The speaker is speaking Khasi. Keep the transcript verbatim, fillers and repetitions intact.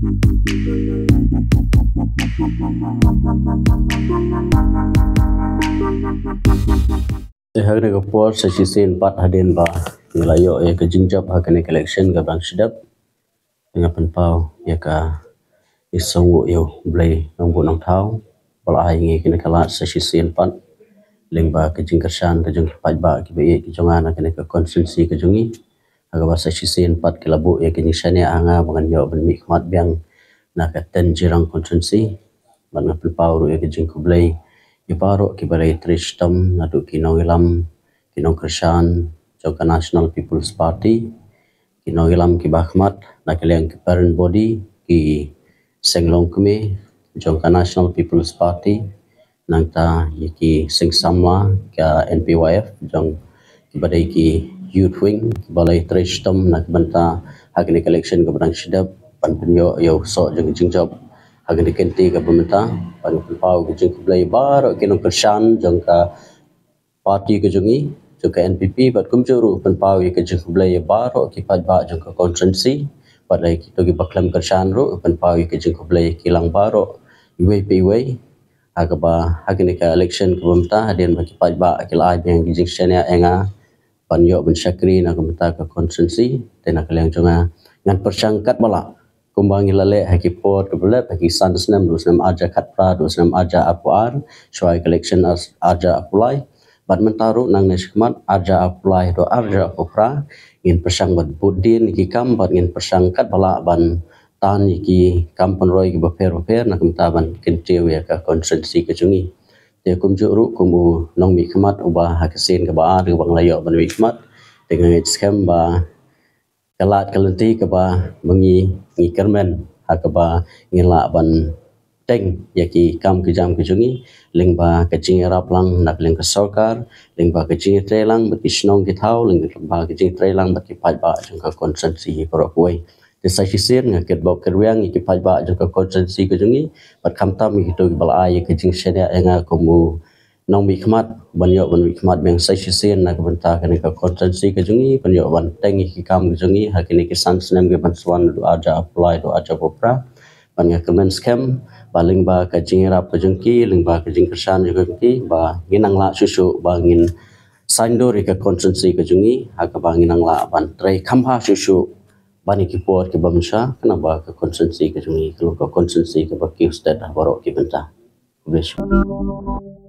Te ha kane ka por sa shisien pat hadien ba ngi la ïoh ïa ka jingjop ha kane ka election kaba dang shu dep, nga pynpaw ïa ka i sngewbha ïa u Blei Nongbuh Nongthaw ba la ai ngi kane ka lad sa shisien pat lyngba ka jingkyrshan ka jong ki paidbah kiba ïeit ka jong nga na kane ka constituency ka jong ngi. Ha kaba sa shisien pat ki la buh ïa ka jingshaniah ha nga ba ngan ïoh ban mihkhmat biang na ka ten Jirang constituency. Bad nga pynpaw ruh ïa ka jingkhublei ïa baroh kiba la ïatrei shitom, naduh ki nongïalam, ki nongkyrshan jong ka National People's Party, ki nongïalam kiba khmat na ka liang ki parent body, ki seng longkmie jong ka National People's Party, nangta ïa ki seng samla ka N P Y F jong kiba dei ki youth wing kiba la ïatrei shitom na ka bynta ha kane ka election kaba dang shu dep ban pynïoh ïa u soh jong ka jingjop ha kane ka kynti kaba mynta. Bad nga pynpaw ka jingkhublei baroh ki nongkyrshan jong ka party ka jong ngi, jong ka N P P, bad kumjuh ruh pynpaw ïa ka jingkhublei ïa baroh ki paidbah jong ka constituency, bad ïa kito kiba khlem kyrshan ruh pynpaw ïa ka jingkhublei ki lang baroh iwei pa iwei. Ha kaba ha kane ka election kaba mynta hadien ba ki paidbah ki la ai biang ki jingshaniah ïa nga ban ïoh ban shakri na ka bynta ka constituency, te na ka liang jong nga ngan pyrshang katba lah kumba ngi la leh ha ki por kiba lep, ha ki san snem, dei u snem arhajar khatphra, dei u snem arhajar arphew ar, shuwa ïa ka election ar, arhajar arphew lai. Bad mynta ruh nangne shakhmat arhajar arphew lai, dei u arhajar arphew phra, ngin pyrshang ban bud dien ïa ki kam bad ngin pyrshang katba lah ban tan ïa ki kam pynroi kiba pher bapher na ka bynta ban kyntiew ïa ka constituency ka jong ngi. Te kumjuh ruh kum u nongmihkhmat uba ha ka sien kaba ar kaba nga la ïoh ban mihkhmat, te nga ngeit skhem ba ka lad ka lynti kaba ma ngi ngi kyrmen ha kaba ngin lah ban teng ïa ki kam ki jam ki jong ngi lyngba ka jingïarap lang na ka liang ka sorkar, lyngba ka jingïatrei lang bad ki shnong ki thaw, lyngba ka jingïatrei lang bad ki paidbah jong ka constituency baroh kawei. Te sa shisien nga kitbok kitwiang ïa ki paidbah jong ka constituency ka jong ngi bad khamtam ïa kito kiba la ai ïa ka jingshaniah ïa nga kum u nongmihkhmat ban ïoh ban mihkhmat biang sa shisien na ka bynta kane ka constituency ka jong ngi, ban ïoh ban teng ïa ki kam ka jong ngi ha kine ki san snem kiban sa wan, dei u arhajar arphew lai, dei u arhajar arphew phra. Bad nga kyrmen skhem ba lyngba ka jingïarap ka jong ki, lyngba ka jingkyrshan jong ki, ba ngin nang lah shuh shuh ba ngin saiñdur ïa ka constituency ka jong ngi ha kaba ngin nang lah ban trei kham bha shuh shuh ban ïa ki por kiba mynshwa, kane ba ka constituency ka jong ngi ka long ka constituency kaba kiew stet ha baroh ki bynta. Khublei shibun.